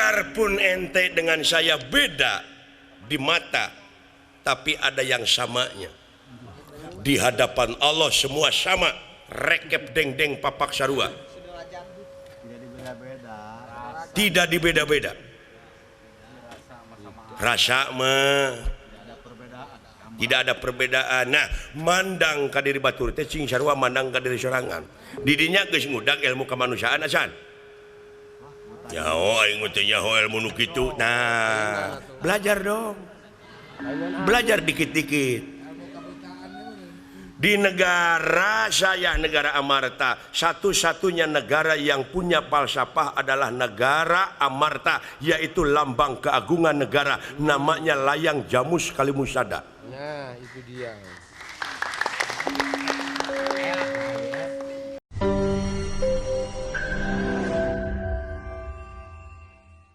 Biarpun ente dengan saya beda di mata, tapi ada yang samanya. Di hadapan Allah semua sama, rekep deng-deng papak sarua. Tidak dibeda-beda. Rasa mah tidak ada perbedaan. Nah, mandang ka diri batur teh cing sarua mandang ka diri sorangan. Didinya geus ngudag ilmu kemanusiaan acan. Nyaho aing teh nyaho ilmu nu kitu. Nah, belajar dong. Belajar dikit-dikit. Di negara saya, negara Amarta, satu-satunya negara yang punya falsafah adalah negara Amarta, yaitu lambang keagungan negara, namanya layang jamus kalimusada. Nah, itu dia.